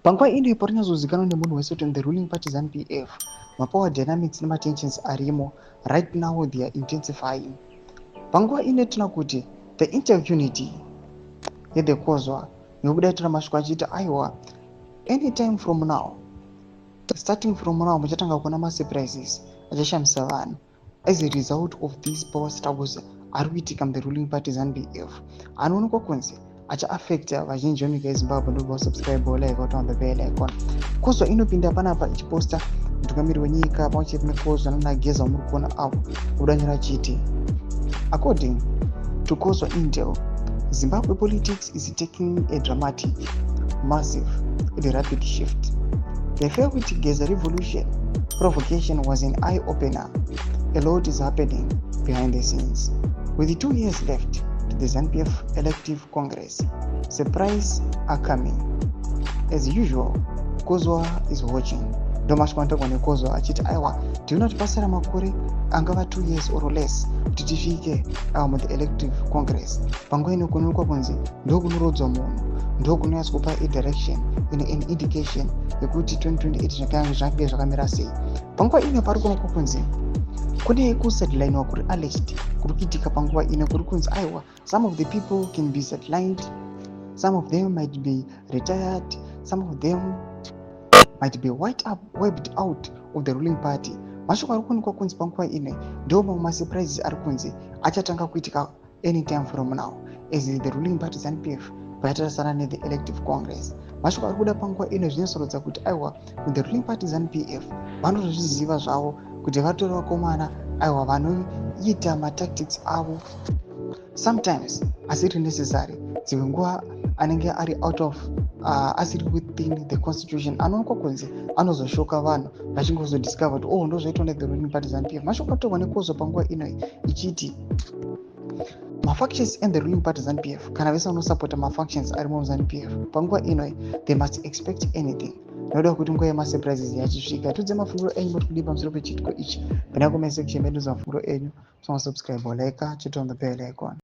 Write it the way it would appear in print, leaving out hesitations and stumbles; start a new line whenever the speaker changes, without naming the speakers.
Panguva ino parinyazozikanwa nemunhu wese kuti the ruling party ZANU PF, mapower dynamics nematensions arimo right now, they are intensifying. Panguva ino tina kuti the intel unity yethe COSWA yobuda itora mashoko achiiti, aiwa, anytime from now, starting from now, muchatanga kuona masurprises achashamisa vanhu as a result of these power struggles ari kuitika muthe ruling party ZANU PF, anoonekwa kunzi achaaffecta vazhinji venyika yeZimbabwe. Ndobva subscribe, like, on the bell icon. COSWA inopinda panapa ichiposta mutungamiri wenyika pamwe chete neCOSWA nanaGeza wamuri kuona avo, kudanyora achiti, "According to COSWA intel, Zimbabwe politics is taking a dramatic, massive and rapid shift. The failed Geza revolution provocation was an eye-opener. A lot is happening behind the scenes. With 2 years left to the ZANU-PF elective congress, surprise are coming. As usual, COSWA is watching." Ndomashoko anotagwa neCOSWA achiti, aiwa, tinoona kuti pasara makore angava 2 years or less kuti tisvike muthe elective congress. Panguva ino kunoonekwa kunzi ndokunorodzwa munhu, ndokunonyatsa kupa adirection ine an indication yekuti 2028 zvange zvakamira sei. Panguva ino pari kuonekwa kunzi kune kusidelinwa kuri alleged kuri kuitika panguva ino, kuri kunzi, aiwa, some of the people can be sidelined, some of them might be retired, some of them might be wiped out of the ruling party. Mashoko ari kuonekwa kunzi panguva ino ndo mamwe masurprises ari kunzi achatanga kuitika anytime from now as the ruling party ZANU PF payatarisana nethe elective congress. Mashoko ari kuda panguva ino zvinosorodza kuti, aiwa, the ruling party ZANU PF vanotozviziva zvavo kuti vatori vakomana, aiwa, vanoita matactics avo sometimes asiri necessary, dzimwe nguva anenge ari out of asiri within the constitution, anoonekwa kunzi anozoshoka vanhu vachingozodiscover kuti, oh, ndo zvaitwa nethe ruling party ZANU PF. Mashoko atorwa neCOSWA panguva ino ichiti mafactions and the ruling party ZANU PF, kana vese vanosapota mafactions arimo muZANU PF panguva ino, they must expect anything nokuda kwekuti nguva yemasurprises yachisvika. Tudze mafungiro enyu, muri kudii pamusoro pechiitiko ichi? Pinda comment section medu, mafungiro enyu. Subscribe, like, chit on the bell icon.